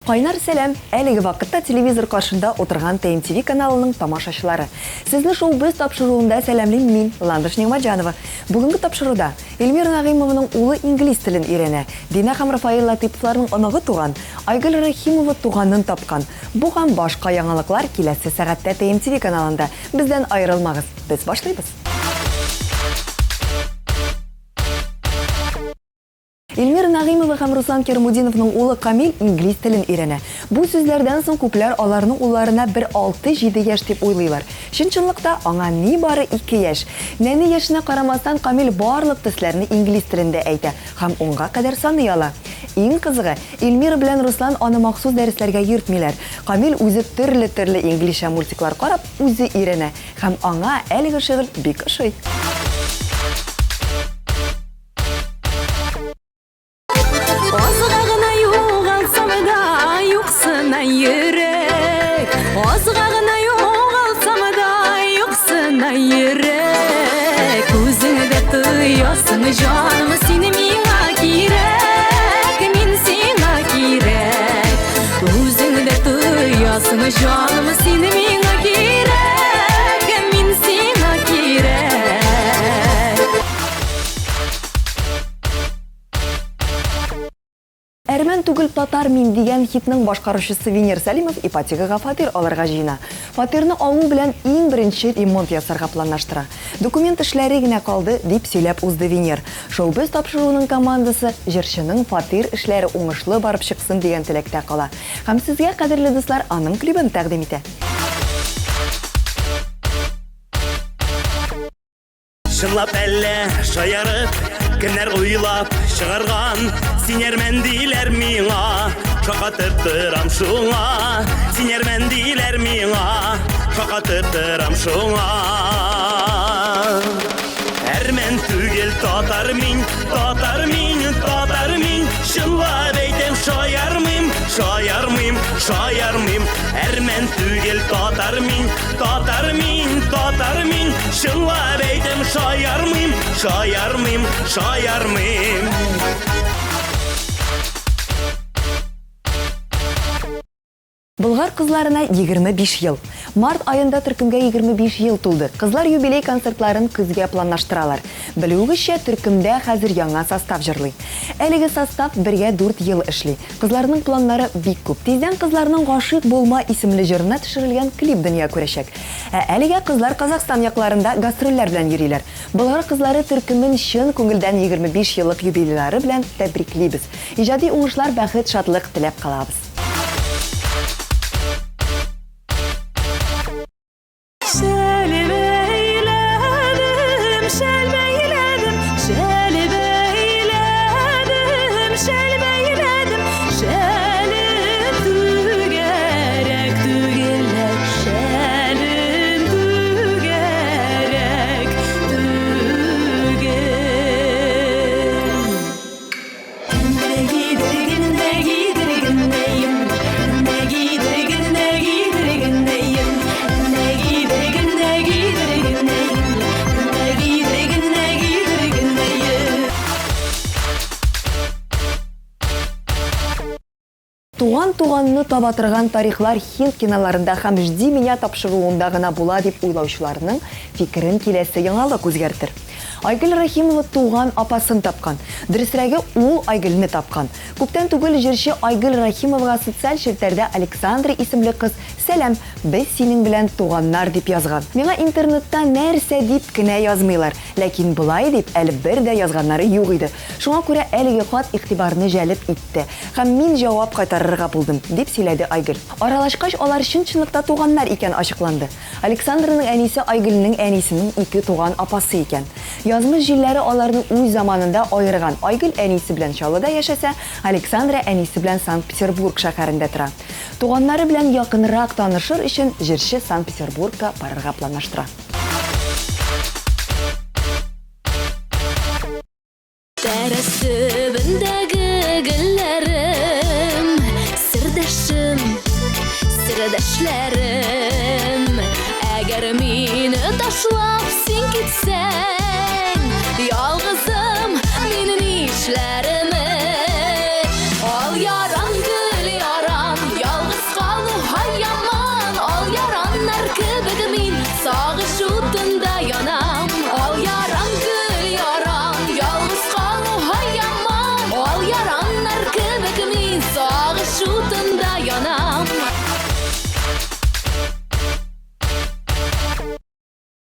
Кайнар сәлам! Әлеге вакытта телевизор каршында утырган ТМТV каналының тамашачылары. Сезне Шоу-Без тапшыруында сәламлим мин, Ландыш Нигъмәтҗанова. Бүгенге тапшыруда Эльмира Нәгыймованың улы инглиз телен өйрәнә, Динә һәм Рафаэль Латыйповларның оныгы туган, Айгөл Рәхимова туганын тапкан. Бу һәм башка яңалыклар киләсе сәгатьтә ТМТV каналында. Бездән аерылмагыз, без башлыйбыз! Эльмира Нәгыймова һәм Руслан Кермудиновның улы Камил инглиз телен өйрәнә. Бу сүзләрдән соң күпләр аларның улларына бер алты-җиде яшь дип уйлыйлар. Чын-чынлыкта аңа нибары ике яшь. Нәни яшенә карамастан, Камил барлык төсләрне инглиз телендә әйтә һәм унга кадәр саный ала. Иң кызыгы, Эльмира белән Руслан аны махсус дәресләргә йөртмиләр. Камил үзе төрле-төрле инглизчә мультиклар карап, үзе өйрәнә һәм аңа әлеге шөгыль бик ошый. Азга гына югалсам да, юксына йөрәк. Азга гына югалсам да, юксына йөрәк. Үзең дә тоясың, җаным, син миңа кирәк, мин сиңа кирәк. Үзең дә тоясың, җаным, син миңа кирәк, мин сиңа кирәк. Әрмән түгел, татар мин дигән хитның башкаручысы Венер Сәлимов ипотекага фатир алырга җыена. Фатирны алу белән иң беренче ремонт ясарга планлаштыра. Документ эшләре генә калды, дип сөйләп узды Венер. Шоу-без тапшыруының командасы җырчының фатир эшләре уңышлы барып чыксын дигән теләктә кала. Һәм сезгә, кадерле дуслар, аның клибын тәкъдим итә. Чынлап әллә шаярып, кемнәр уйлап чыгарган, син әрмән диләр миңа, шакатып торам шуңа. Син әрмән диләр миңа, шакатып торам шуңа. Әрмән түгел, татар мин, татар мин, татар мин, чынлап әйтәм, шаярмыйм, шаярмыйм, шаярмыйм. Әрмән түгел, татар мин, Татар мин, татар мин, чынлап әйтәм, шаярмыйм, шаярмыйм, шаярмыйм. Болгар кызларына 25 ел. Март аенда төркемгә 25 ел тулды. Кызлар юбилей концертларын көзгә планлаштыралар. Белүегезчә, төркемдә хәзер яңа состав җырлый. Әлеге состав бергә дүрт ел эшли. Кызларның планнары бик күп. Тиздән кызларның Гашыйк булма исемле җырына төшерелгән клип дөнья күрәчәк. Ә әлегә кызлар Казахстан якларында гастрольләр белән йөриләр. Болгар кызлары төркемен чын күңелдән 25 еллык юбилейлары белән тәбриклибез. Иҗади уңышлар, бәхет, шатлык теләп калабыз. Туган туганны таба торган тарихлар һинд киноларында һәм Жди меня тапшыруында гына була дип уйлаучыларның фикерен киләсе яңалык үзгәртер. Айгөл Рәхимова туган апасын тапкан. Дөресрәге, ул Айгөлне тапкан. Күптән түгел җырчы Айгөл Рәхимовага социаль челтәрдә Александра исемле кыз Сәлам, без синең белән туганнар дип язган. Миңа интернетта нәрсә дип кенә язмыйлар, ләкин болай дип әле бер дә язганнары юк иде. Шуңа күрә әлеге хат игътибарны җәлеп итте. Һәм мин җавап кайтарырга булдым, дип сөйләде Айгөл. Аралашкач, алар чын-чынлыкта туганнар икән ачыкланды. Александраның әнисе Айгөлнең әнисенең ике туган апасы икән. Язмыш җилләре аларны үз заманында аерган. Айгөл әнисе белән Чаллыда яшәсә, Александра әнисе белән Санкт-Петербург шәһәрендә тора. Туганнары белән якынрак танышыр өчен җырчы Санкт-Петербургка барырга планлаштыра. Тәрәз төбендәге гөлләрем, сердәшем, сердәшләрем. Әгәр мине ташлап син китсәң, ялгызым мин нишләрмен? Ал яран, гөл яран,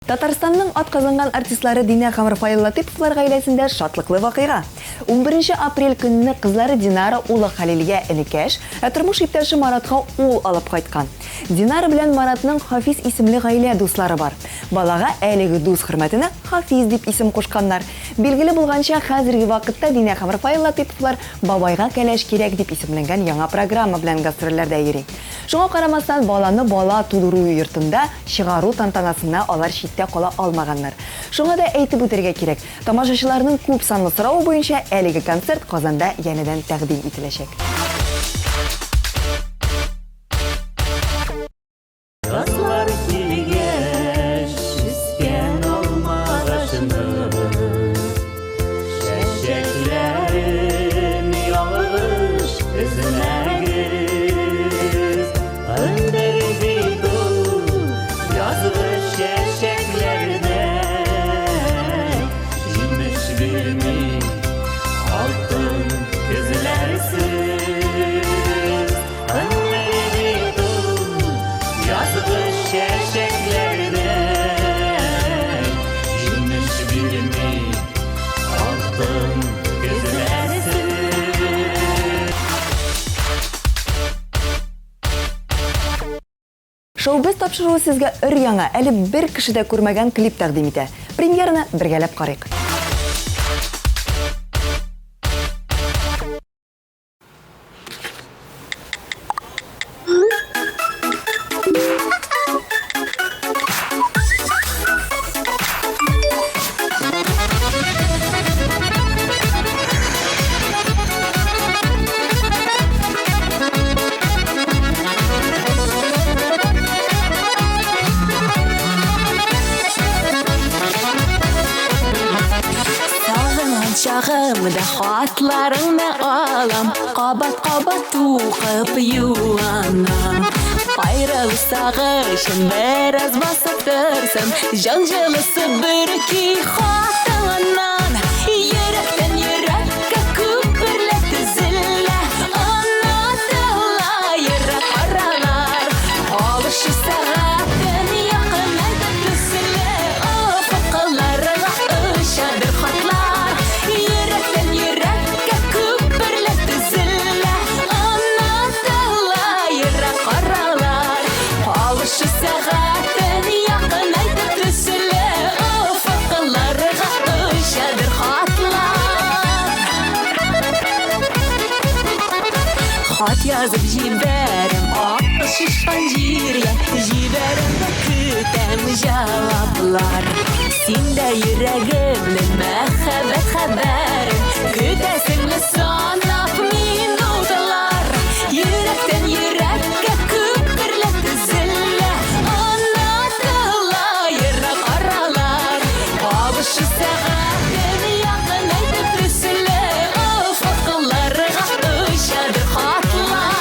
Татарстанның атказанган артистлары Динә һәм Рафаэль Латыйповлар гаиләсендә шатлыклы вакыйга. 11 апрель көнне кызлары Динара улы Хәлилгә энекәш, ә тормыш иптәше Маратка ул алып кайткан. Динара белән Маратның Хафиз исемле гаилә дуслары бар. Балага әлеге дус хөрмәтенә Хафиз дип исем кушканнар. Билгеле булганча, хәзерге вакытта Динә һәм Рафаэль Латыйповлар Бабайга кәләш кирәк дип исемләнгән яңа программа белән гастрольләрдә йөри. Шуңа карамастан, баланы бала тудыру йортында чыгару тантанасына алар читтә кала алмаганнар. Шуңа да әйтеп үтәргә кирәк, тамашачыларның күп санлы соравы буенча әлеге концерт Казанда янәдән тәкъдим ителәчәк. Язлар килгәч, үскән алмагачның Чәчәкләрен ялгыш өзмәгез. Ындыр бит ул язгы чәчәкләрдәй, Җимеш бирми алтын көзләрсез. Язгы чәчәкләрдәй, Җимеш бирми алтын көзләрсез. Шоу-біз тапшыруы сезгә өр-яңа, әле бер кеше дә күрмәгән клип тәкъдим итә. Премьераны бергәләп карыйк. Сагынган чагымда хатларыңны алам, Кабат-кабат укып юанам. Аерылу сагышын бераз басып торсын, Җан җылысы бөрки хатыңнан. Йөрәктән йөрәккә күперләр төзелә, Онытыла ерак аралар. Алышу сәгатен якынайтып төсле, Офыкларга очадыр хатлар. Йөрәктән йөрәккә күперләр төзелә, Онытыла ерак аралар. Алышу сәгатен якынайтып төсле, Офыкларга очадыр хатлар. Хат язып җибәрәм ак очышкан җиргә, Җибәрәм дә көтәм җаваплар. Син дә йөрәгемнең мәхәббәт хәбәрен көтәсеңме санап минутлар. Йөрәктән йөрәккә күперләр төзелә, Онытыла ерак аралар. Кавышу сәгатен якынайтып төсле, Офыкларга очадыр хатлар.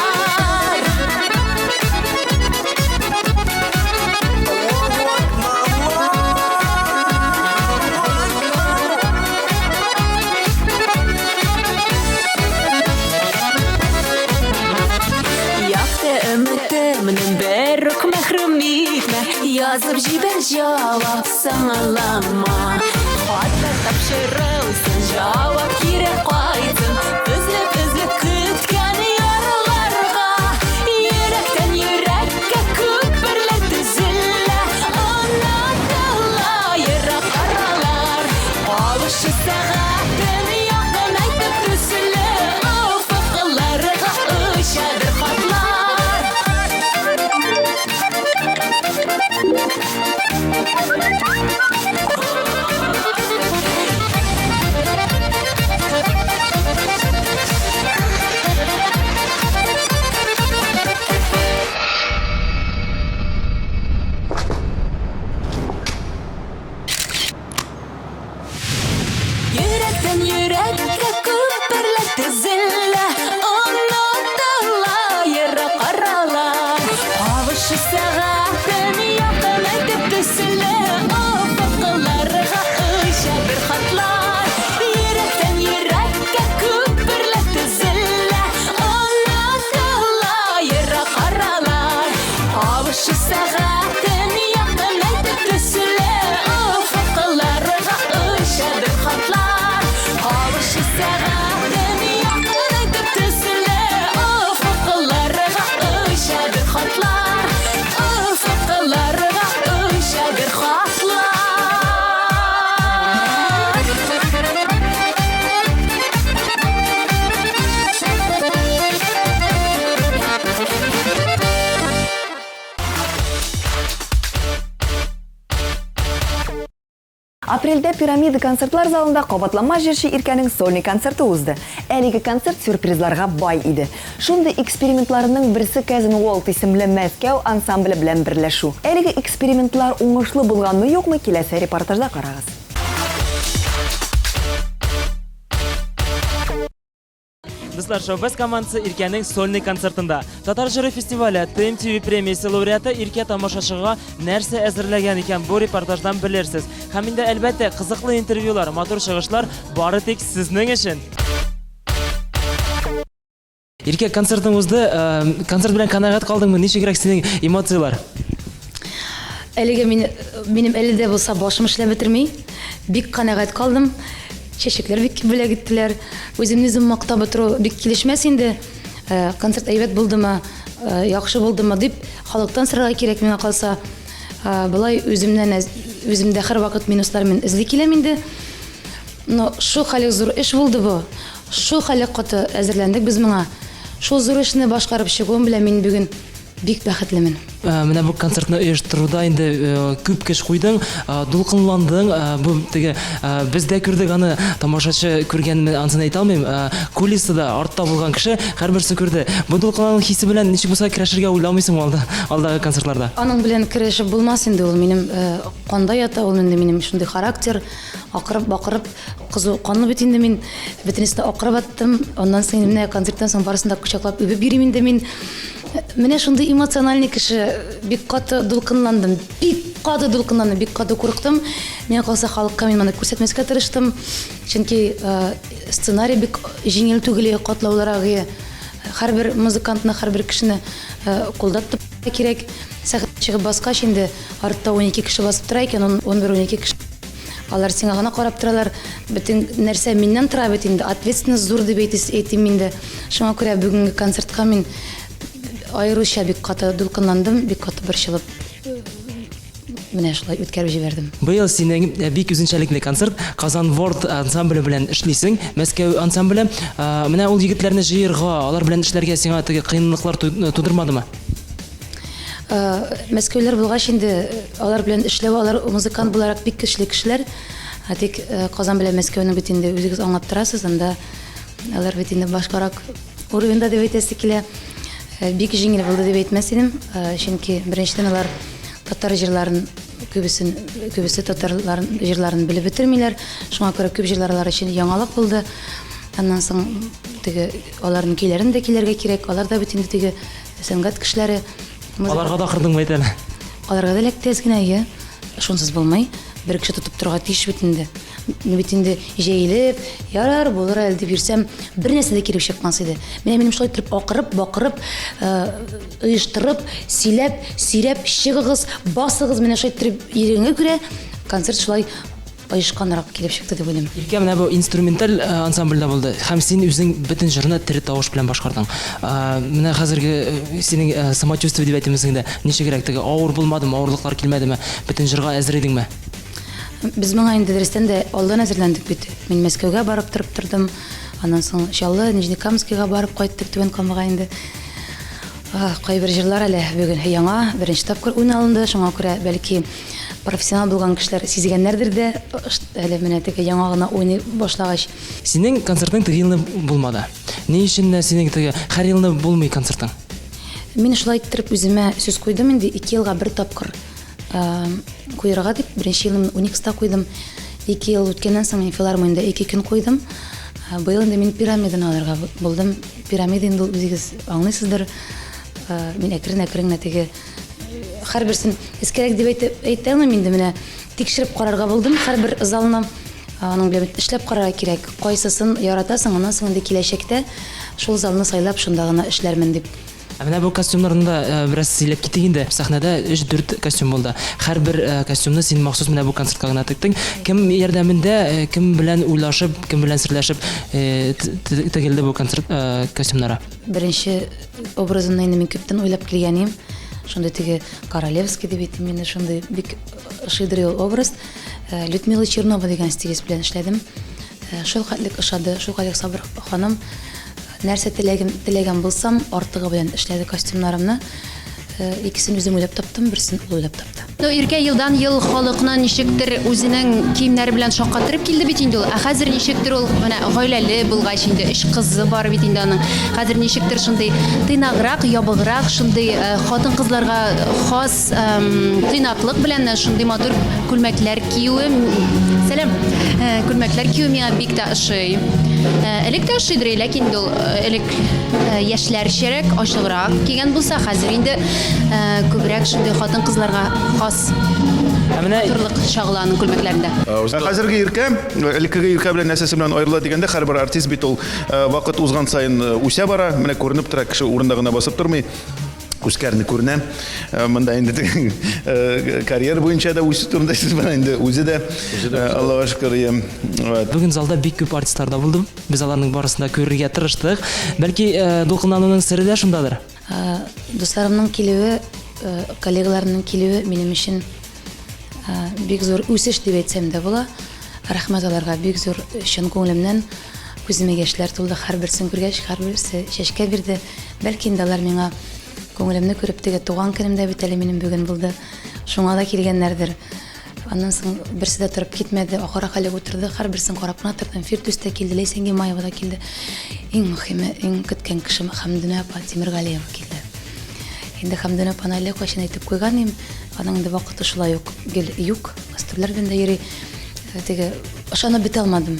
Якты өметемнең бер үк мәхрүм итмә, Язып җибәр җавап, соңлама. Хатлар тапшырылсын, җавап кире кайтсын, Өзелеп-өзелеп көткән ярларга. Йөрәктән йөрәккә күперләр төзелә, Онытыла ерак аралар. Кавышу сәгатен якынайтып төсле, Офыкларга очадыр хатлар. Йөрәктән йөрәккә күперләр төзелә, Онытыла ерак аралар. Кавышу сәгатен якынайтып төсле, Офыкларга очадыр хатлар. Йөрәктән йөрәккә күперләр төзелә, Онытыла ерак аралар. Кавышу сәгатен якынайтып төсле, Апрельдә Пирамида концертлар залында кабатланмас җырчы Иркәнең сольный концерты узды. Әлеге концерт сюрпризларга бай иде. Шундый экспериментларының берсе Cousin Walt исемле Мәскәү ансамбле белән берләшү. Әлеге экспериментлар уңышлы булганмы-юкмы, киләсе репортажда карагыз. Дуслар, Шоу-Без командасы Иркәнең сольный концертында. Татар җыры фестивале ТМТВ премиясе лауреаты Иркә тамашачыга нәрсә әзерләгән икән, бу репортаждан белерсез. Һәм инде, әлбәттә, кызыклы интервьюлар, матур чыгышлар бары тик сезнең өчен. Иркә, концертың узды. Э, концерт белән канәгать калдыңмы? Ничегрәк синең эмоцияләр? Әлегә мин, минем әле дә булса башым эшләп бетерми. Бик канәгать калдым. Чәчәкләр бик күп бүләк иттеләр. Үземне үзем мактап утыру бик килешмәс инде. Э, концерт әйбәт булдымы, э, яхшы булдымы дип халыктан сорарга кирәк миңа калса. Э, болай үземнән үземдә һәрвакыт минуслар мин эзли киләм инде. Но шул хәле зур эш булды бу. Шул хәле каты әзерләндек без моңа. Шул зур эшне башкарып чыгуым белән мин бүген бик бәхетлемен. Э, менә бу концертны оештыруда инде э, күп көч куйдың, э, дулкынландың. Бу теге без дә күрдек аны, тамашачы күргәнме, ансын әйтә алмыйм. Кулисада артта булган кеше һәрберсе күрде. Бу дулкынлану хисе белән ничек булса көрәшергә уйламыйсыңмы алда, алдагы концертларда? Аның белән көрәшеп булмас инде ул минем канда ята, ул инде минем шундый характер. Акырып, бакырып, кызу канлы бит инде мин. Бөтенесен дә акырып аттым. Аннан соң менә концерттан соң барысын да кочаклап үбеп йөрим инде мин. Менә шундый эмоциональный кеше. Бик каты дулкынландым. Бик каты дулкынландым, бик каты курыктым. Миңа калса халыкка мин моны күрсәтмәскә тырыштым. Чөнки э, сценарий бик җиңел түгел, катлаулырак. Һәрбер музыкантны, һәрбер кешене э, кулда тотып кирәк. Сәхнәгә чыгып баскач инде артта 12 кеше басып тора икән, 11-12 кеше. Алар сиңа гына карап торалар. Бөтен нәрсә миннән тора бит инде. Ответственность зур дип әйтим инде. Шуңа күрә бүгенге концертка мин аеруча бик каты дулкынландым, бик каты борчылып менә шулай үткәреп җибәрдем. Быел синең э, бик үзенчәлекле концерт Казан Ворд ансамбле белән эшлисең, Мәскәү ансамбле. Э, менә ул егетләрне җыерга, алар белән эшләргә сиңа теге кыенлыклар тудырмадымы? Э, Мәскәүләр булгач инде алар белән эшләү, алар музыкант буларак бик көчле кешеләр. Ә тик э, Казан белән Мәскәүне бит инде үзегез аңлап торасыз, анда алар бит инде башкарак уровеньда дип әйтәсе килә. Э, бик җиңел булды дип әйтмәс идем, чөнки беренчедән алар татар җырларын күбесен күбесе татарлар җырларын белеп бетермиләр. Шуңа күрә күп җырлар алар өчен яңалык булды. Аннан соң теге аларның көйләрен дә килергә кирәк. Алар да бит инде теге Сәнгать кешеләре. Аларга да акырдыңмы әйт әле? Аларга да эләкте әз генә, әйе. Шунсыз булмый. Бер кеше тотып торырга тиеш бит инде. Мин бит инде җәелеп, ярар, булыр әле дип йөрсәм, бер нәрсә дә килеп чыкмас иде. Менә минем шулай итеп акырып, бакырып, э, оештырып, сөйләп, сөйрәп чыгыгыз, басыгыз, менә шулай иттереп йөргәнгә күрә концерт шулай оешканрак килеп чыкты дип уйлыйм. Иркә, менә бу инструменталь э, ансамбльдә булды һәм син үзең бөтен җырны тере тавыш белән башкардың. Э, менә хәзерге э, синең самочувствие дип әйтимме инде, ничегрәк теге авыр булмадымы, авырлыклар килмәдеме? Бөтен җырга әзер идеңме? Без моңа инде дөрестән дә алдан әзерләндек бит. Мин Мәскәүгә барып торып тордым. Аннан соң Чаллы, Нижнекамскига барып кайттык, Түбән Камага инде. Кайбер җырлар әле бүген яңа, беренче тапкыр уйналынды, шуңа күрә бәлки профессионал булган кешеләр сизгәннәрдер дә, әле менә теге яңа гына уйный башлагач. Синең концертың теге елны булмады. Ни өчен менә синең теге һәр елны булмый концертың? Мин шулай иттереп үземә сүз куйдым инде, ике елга бер тапкыр куерга дип. Беренче елны Уникста куйдым. Ике ел үткәннән соң мин филармониядә ике көн куйдым. Быел инде мин пирамиданы алырга булдым. Пирамида инде ул үзегез аңлыйсыздыр. Мин әкрен-әкрен генә теге һәрберсен эскәрәк дип әйтеп әйтә алмыйм инде менә тикшереп карарга булдым һәрбер залны. Аның белән эшләп карарга кирәк. Кайсысын яратасың, аннан соң инде киләчәктә шул залны сайлап шунда гына эшләрмен дип. Ә менә бу костюмнарны да э, бераз сөйләп китик инде. Сәхнәдә 3-4 костюм булды. Һәрбер э, костюмны син махсус менә бу концертка гына тектең. Кем ярдәмендә, э, кем белән уйлашып, кем белән серләшеп тегелде бу концерт костюмнары? Беренче образымны инде мин күптән уйлап килгән идем. Шундый теге королевский дип әйтим инде, шундый бик ошыйдыр ул образ. Людмила Чернова дигән стилист белән эшләдем. Шул хәтлек ошады, шул хәтлек сабыр ханым. Нәрсә теләгем, теләгән булсам, артыгы белән эшләде костюмнарымны. Икесен үзем уйлап таптым, берсен ул уйлап тапты. Ну, Иркә елдан-ел халыкны ничектер үзенең киемнәре белән шаккатырып килде бит инде ул. Ә хәзер ничектер ул менә гаиләле булгач инде, өч кызы бар бит инде аның. Хәзер ничектер шундый тыйнаграк, ябыграк, шундый хатын-кызларга хас тыйнаклык белән шундый матур күлмәкләр киюе, сәлам, күлмәкләр кию миңа бик тә ошый. Элек тә ошыйдыр, ләкин инде ул элек яшьләрчәрәк, ачыграк кигән булса, хәзер инде күбрәк шундый хатын-кызларга хас Ә менә матурлык чагыла аның күлмәкләрендә. Ә хәзерге Иркә, элеккеге Иркә белән нәрсәсе белән аерыла дигәндә, һәрбер артист бит ул вакыт узган саен үсә бара. Менә күренеп тора, кеше урында гына басып тормый. Үскәрне күренә. Монда инде карьера буенча да үсү турында сүз бара инде үзе дә. Аллага шөкер. Бүген залда бик күп артистлар да булды. Без аларның барысын да күрергә тырыштык. Бәлки, дулкынлануның сере дә шундадыр? Дусларымның килүе, коллегаларымның килүе минем өчен бик зур үсеш дип әйтсәм дә була. Рәхмәт аларга бик зур, чын күңелемнән. Күземә яшьләр тулды һәрберсен күргәч, һәрберсе чәчкә бирде. Бәлки инде алар миңа күңелемне күреп, теге туган көнем дә бит әле минем бүген булды. Шуңа да килгәннәрдер. Аннан соң берсе дә торып китмәде, ахыра хәле утырды, һәрберсен карап кына тордым. Фирдүс тә килде, Ләйсән Гимаева да килде. Иң мөхиме, иң көткән кешем Хәмдүнә апа Тимергалиева килде. Инде Хәмдүнә апаны әллә кайчан әйтеп куйган идем. Аның инде вакыты шулай ук гел юк, гастрольләр белән дә йөри. Теге ышанып бетә алмадым.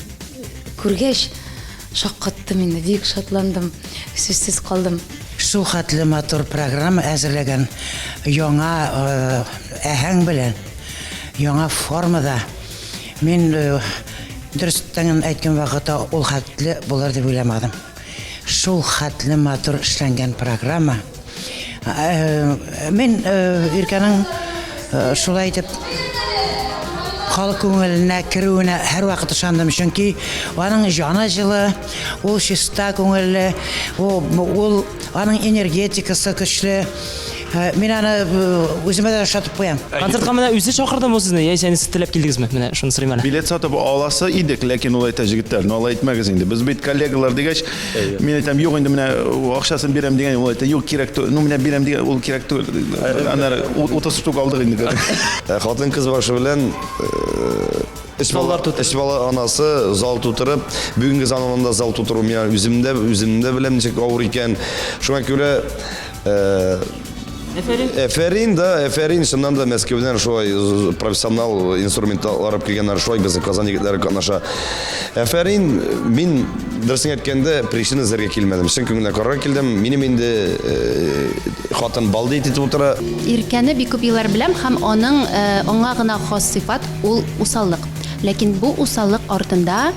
Күргәч, шаккаттым инде, бик шатландым, сүзсез калдым. Шул хәтле матур программа әзерләгән, яңа әһәң белән, яңа формада. Мин дөрестән әйткән вакытта ул хәтле булыр дип уйламадым. Шул хәтле матур эшләнгән программа. Мин Иркәнең шулай итеп халык күңеленә керүенә һәрвакыт ышандым, чөнки аның җаны җылы, ул чиста күңелле, ул аның энергетикасы көчле. Мин аны үземә дә ошатып куям. Концертка менә үзе чакырдымы сезне, яисә сез теләп килдегезме? Менә шуны сорыйм әле. Билет сатып аласы идек, ләкин ул әйтә, җегетләр, ну алай итмәгез инде. Без бит коллегалар дигәч, мин әйтәм, юк инде менә акчасын бирәм дигән, ул әйтә, юк, кирәк түгел. Ну менә бирәм дигән, ул кирәк түгел. Аннары 30 штук алдык инде. Хатын-кыз башы белән Өч бала, өч бала анасы зал тутырып, бүгенге заманда зал тутыру миңа үземдә, үземдә беләм ничек авыр икән. Шуңа күрә Әфәрин. Әфәрин, да, әфәрин. Чыннан да Мәскәүдән шулай профессионал инструментлар алып килгәннәр, шулай безнең Казан егетләре катнаша. Әфәрин, мин дөресен әйткәндә, причина эзләргә килмәдем. Чын күңелдән карарга килдем. Минем инде хатын балдеть итеп утыра. Иркәне бик күп еллар беләм һәм аның аңа гына хас сыйфат ул усаллык. Ләкин бу усаллык артында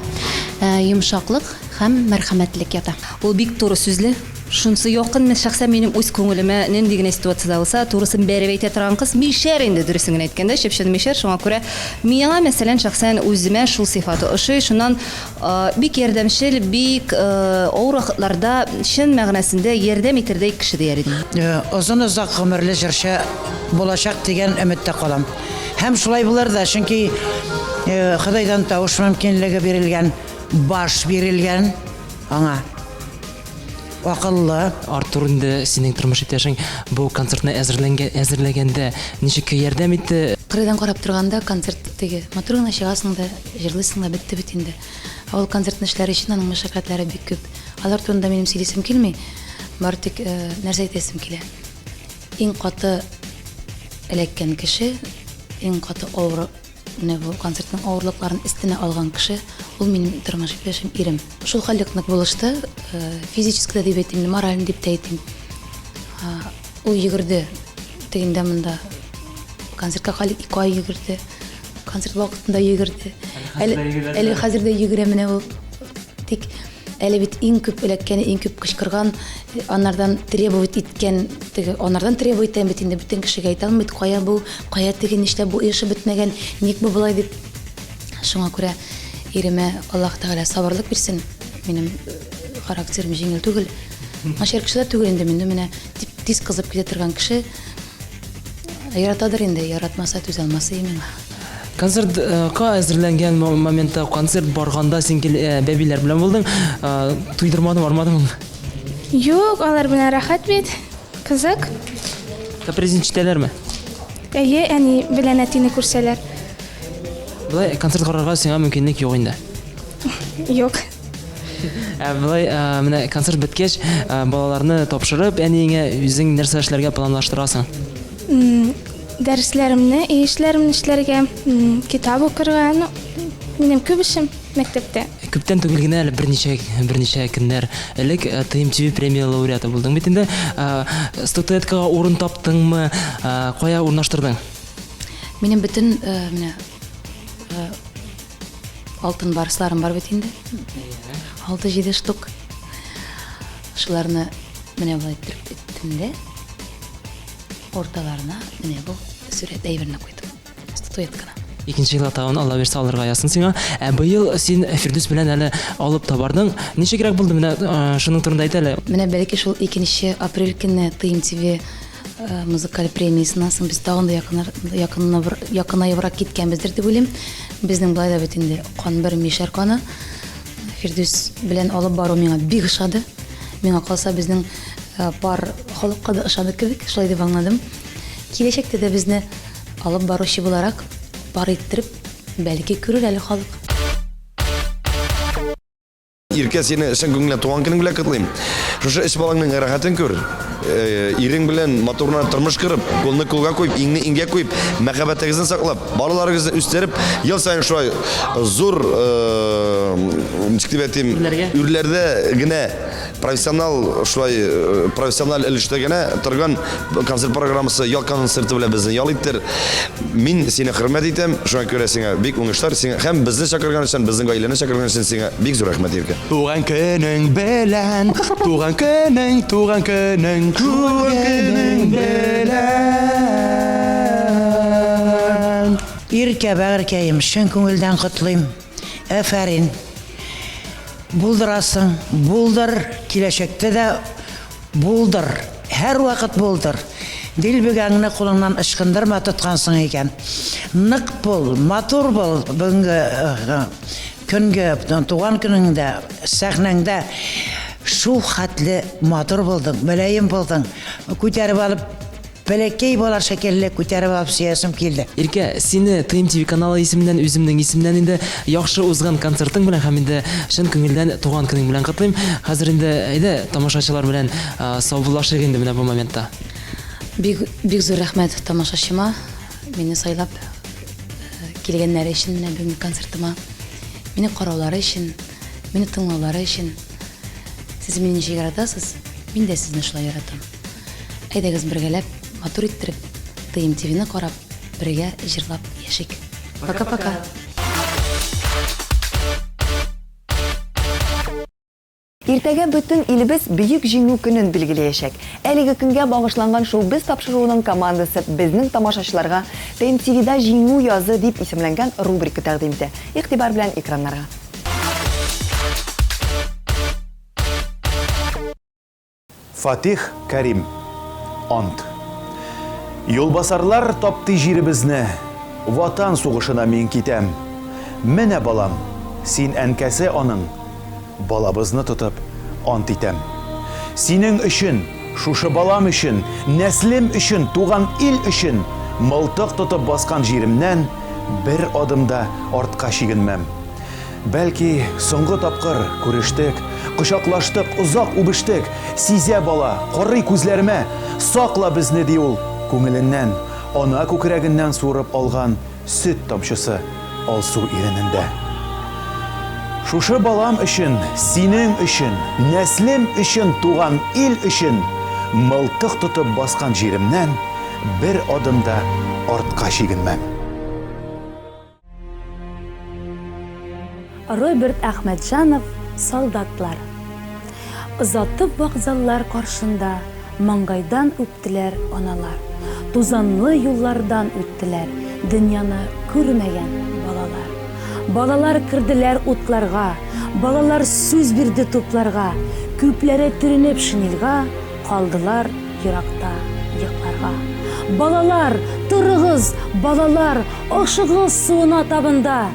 йомшаклык һәм мәрхәмәтлек ята. Ул бик туры сүзле. Шунсы якын, мен шәхсән минем үз күңелемә нинди генә ситуациядә булса, турысын бәреп әйтә торган кыз, мишәр инде, дөресен генә әйткәндә, чып-чын мишәр, шуңа күрә миңа, мәсәлән, шәхсән үземә шул сыйфаты ошый, шуннан бик ярдәмчел, бик авыр вакытларда чын мәгънәсендә ярдәм итердәй кеше дияр идем. Озын-озак гомерле җырчы булачак дигән өметтә калам. Һәм шулай булыр да, чөнки Ходайдан тавыш мөмкинлеге бирелгән, баш бирелгән аңа. Акыллы. Артур инде синең тормыш иптәшең бу концертны әзерләгәндә ничек ярдәм итте? Кырыйдан карап торганда концерт теге матур гына чыгасың да, җырлыйсың да, бетте бит инде. Ә ул концертны эшләр өчен аның мәшәкатьләре бик күп. Алар турында минем сөйлисем килми. Бары тик нәрсә әйтәсем килә. Иң каты эләккән кеше, иң каты авыр Менә бу концертның авырлыкларын өстенә алган кеше, ул минем тормыш иптәшем, ирем. Шул хәллек нык булышты, физически дә дип әйтим, морально дип тә әйтим. Ул йөгерде тегендә монда. Концертка хәлик ике ай йөгерде. Концерт вакытында йөгерде. Әле, әле хәзер дә йөгерә менә ул. Тик Әле бит иң күп эләккән, иң күп кычкырган, анардан требовать иткән, теге анардан требовать итәм бит инде бөтен кешегә әйтә алмый бит, кая бу, кая теге, нишләп бу эше бетмәгән, ник бу болай дип. Шуңа күрә иремә Аллаһ Тәгалә сабырлык бирсен. Минем характерым җиңел түгел. Начар кеше дә түгел инде мин, менә тиз кызып китә торган кеше. Яратадыр инде, яратмаса түзә алмас и миңа. Концертка әзерләнгән моментта, концерт барганда син гел бәбиләр белән булдың. Туйдырмадымы, армадымы? Юк, алар белән рәхәт бит. Кызык. Капризын ишетәләрме? Әйе, әни белән әтине күрсәләр. Болай концерт карарга сиңа мөмкинлек юк инде. Юк. Ә болай менә концерт беткәч, балаларны тапшырып, әниеңә үзең нәрсә эшләргә планлаштырасың? Дәресләремне, өй эшләремне эшләргә, китап укырга, ну, минем күп эшем мәктәптә. Күптән түгел генә әле берничә берничә көннәр элек э, ТМТВ премия лауреаты булдың бит инде. Э, статуэткага урын таптыңмы? Э, кая урнаштырдың? Минем бөтен менә алтын барсларым бар бит инде. 6-7 штук. Шуларны менә болай иттереп иттем дә урталарына менә бу сурәт әйберне куйдым. Статуэтканы. Икенче елга тагын Алла бирсә алырга язсын сиңа. Ә быел син Фирдүс белән әле алып та бардың. Ничегрәк булды менә шуның турында әйт әле. Менә бәлки шул 2 апрель көнне ТМТВ музыкаль премиясеннән соң без тагын да якынар, якынаебрак киткәнбездер дип уйлыйм. Безнең болай да бит инде кан бер мишәр каны. Фирдүс белән алып бару миңа бик ошады. Миңа калса безнең пар халыкка да ошады кебек, шулай дип аңладым. Киләчәктә дә безне Алып баручы буларак, пар иттереп, бәлки күрер әле халык. Иркә, сине чын күңелдән туган көнең белән котлыйм. Шушы өч балаңның рәхәтен күр. Э, ирең белән матур гына тормыш корып, кулны кулга куеп, иңне иңгә куеп, мәхәббәтегезне саклап, балаларыгызны үстереп, ел саен шулай зур, э, ничек дип әйтим, үрләрдә генә Профессионал шулай э, профессиональ өлештә генә торган концерт программасы, ял концерты белән безне ял иттер. Мин сине хөрмәт итәм, шуңа күрә сиңа бик уңышлар, сиңа һәм безне чакырган өчен, безнең гаиләне чакырган өчен сиңа бик зур рәхмәт, Иркә. Туган көнең белән, туган көнең, туган көнең, туган көнең белән. Иркә, бәгырькәем, чын күңелдән котлыйм. Афәрин. Булдырасың, булдыр, киләчәктә дә булдыр, һәрвакыт булдыр. Дилбегәңне кулыңнан ычкындырма тоткансың икән. Нык бул, матур бул, бүгенге көнге туган көнеңдә, сәхнәңдә шул хәтле матур булдың, мөлаем булдың. Күтәреп алып Бәләкәй бала шикелле күтәреп алып сөясем килде. Иркә, сине ТМТV каналы исеменнән, үземнең исемнән инде яхшы узган концертың белән һәм инде чын күңелдән туган көнең белән котлыйм. Хәзер инде әйдә тамашачылар белән саубуллашыйк инде менә бу моментта. Бик бик зур рәхмәт тамашачыма, мине сайлап килгәннәре өчен менә бүгенге концертыма, мине караулары өчен, мине тыңлаулары өчен. Сез мине ничек яратасыз, мин дә сезне шулай яратам. Әйдәгез бергәләп, матур иттереп, ТМТВны карап, бергә җырлап яшик. Пока-пока! Иртәгә бөтен илебез Бөек Җиңү көнен билгеләячәк. Әлеге көнгә багышланган Шоу-без тапшыруының командасы безнең тамашачыларга ТМТВда Җиңү язы дип исемләнгән рубрика тәкъдим итә. Игътибар белән экраннарга. Фатих Кәрим. Ант. Юлбасарлар таптый җиребезне, Ватан сугышына мин китәм. Менә балам, син әнкәсе аның, Балабызны тотып ант итәм. Синең өчен, шушы балам өчен, Нәслем өчен, туган ил өчен Мылтык тотып баскан җиремнән Бер адым да артка чигенмәм. Бәлки, соңгы тапкыр күрештек, Кочаклаштык, озак үбештек. Сизә бала, карый күзләремә, Сакла безне, ди ул, күңеленнән, Ана күкрәгеннән суырып алган Сөт тамчысы алсу иренендә. Шушы балам өчен, синең өчен, Нәслем өчен, туган ил өчен Мылтык тотып баскан җиремнән Бер адым да артка чигенмәм. Роберт Әхмәтҗанов Солдатлар. Озатып вокзаллар каршында Маңгайдан үптеләр аналар. Тузанлы юллардан үттеләр Дөньяны күрмәгән балалар. Балалар керделәр утларга, Балалар сүз бирде тупларга, Күпләре төренеп шинельга Калдылар еракта йокларга. Балалар, торыгыз, балалар, Ашыгыз суына табында!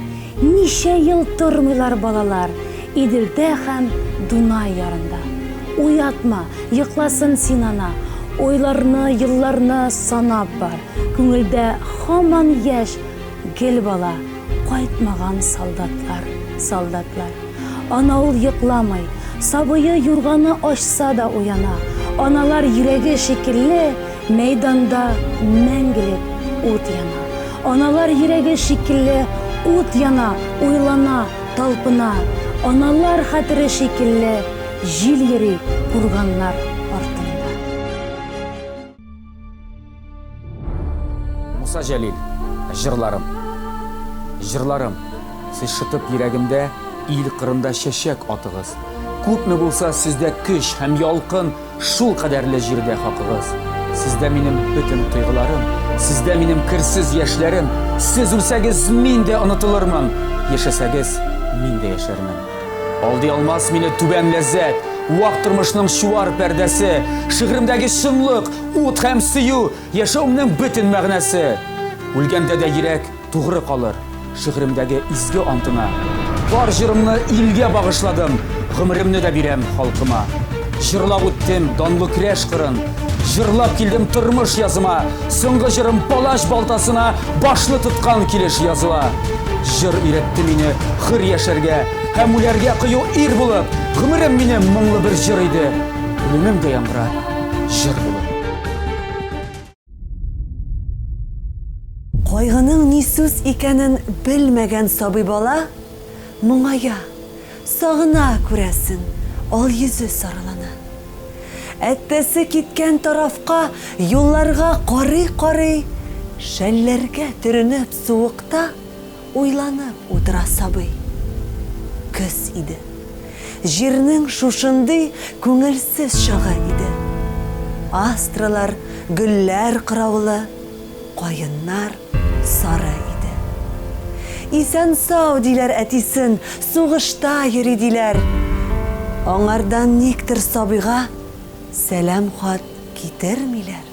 Ничә ел тормыйлар балалар Иделдә һәм Дунай ярында. Уятма, йокласын син, ана. Айларны, елларны санап бар. Күңелдә һаман яшь, гел бала. Кайтмаган солдатлар, солдатлар. Ана ул йокламый. Сабые юрганы ачса да уяна. Аналар йөрәге шикелле мәйданда мәңгелек ут яна. Аналар йөрәге шикелле ут яна, уйлана, талпына. Аналар хәтере шикелле җил йөри курганнар артында. Муса Җәлил, Җырларым. Җырларым, сез шытып йөрәгемдә Ил кырында чәчәк атыгыз. Күпме булса сездә көч һәм ялкын, Шул кадәрле җирдә хакыгыз. Сездә минем бөтен тойгыларым, Сездә минем керсез яшьләрем. Сез үлсәгез, мин дә онытылырмын, Яшәсәгез, мин дә яшәрмен. Алдый алмас мине түбән ләззәт, Вак тормышның чуар пәрдәсе. Шигъремдәге чынлык, ут һәм сөю, Яшәвемнең бөтен мәгънәсе. Үлгәндә дә йөрәк тугры калыр Шигъремдәге изге антына. Бар җырымны илгә багышладым, Гомеремне дә бирәм халкыма. Җырлап үттем данлы көрәш кырын, Җырлап килдем тормыш языма. Соңгы җырым палач балтасына Башны тоткан килеш языла. Җыр өйрәтте мине хөр яшәргә Һәм үләргә кыю ир булып. Гомерем минем моңлы бер җыр иде, Үлемем дә яңгырар җыр булып. Кайгының ни сүз икәнен белмәгән сабый бала моңая, сагына, күрәсең, ал йөзе сарылана. Әттәсе киткән тарафка юлларга карый-карый, шәлләргә төренеп суыкта Уйланып утыра сабый. Көз иде. Җирнең шушындый күңелсез чагы иде. Астралар, гөлләр кыраулы, каеннар сары иде. Исән-сау, диләр әтисен, сугышта йөри, диләр. Аңардан никтер сабыйга сәлам хат китермиләр.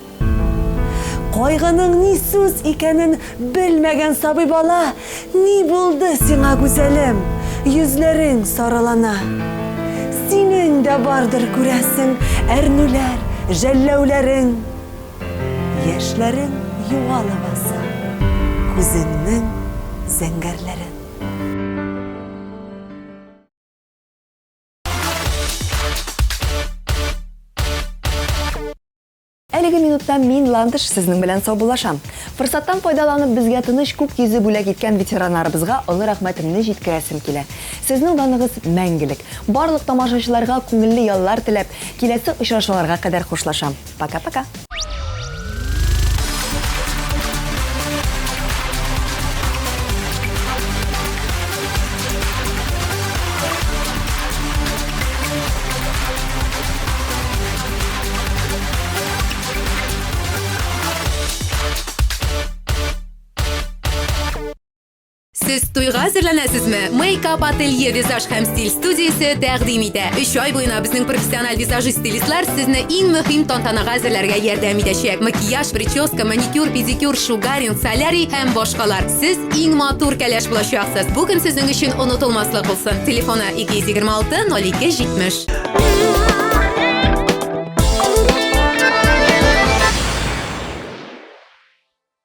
Кайгының ни сүз икәнен белмәгән сабый бала, Ни булды сиңа, гүзәлем, йөзләрең сарылана. Синең дә бардыр, күрәсең, әрнүләр, жәлләүләрең. Яшьләрең юа лабаса күзеңнең зәңгәрләрен. Әлеге минутта мин, Ландыш, сезнең белән саубуллашам. Форсаттан файдаланып, безгә тыныч күк йөзе бүләк иткән ветераннарыбызга олы рәхмәтемне җиткерәсем килә. Сезнең даныгыз мәңгелек. Барлык тамашачыларга күңелле яллар теләп, киләсе очрашуларга кадәр хушлашам. Пока-пока! Сез туйга әзерләнәсезме? Мейкап ателье визаж һәм стиль студиясе тәкъдим итә. Өч ай буена безнең профессиональ визажист-стилистлар сезне иң мөһим тантанага әзерләргә ярдәм итәчәк. Макияж, прическа, маникюр, педикюр, шугаринг, солярий һәм башкалар. Сез иң матур кәләш булачаксыз. Бу көн сезнең өчен онытылмаслык булсын. Телефоны 226 02 70.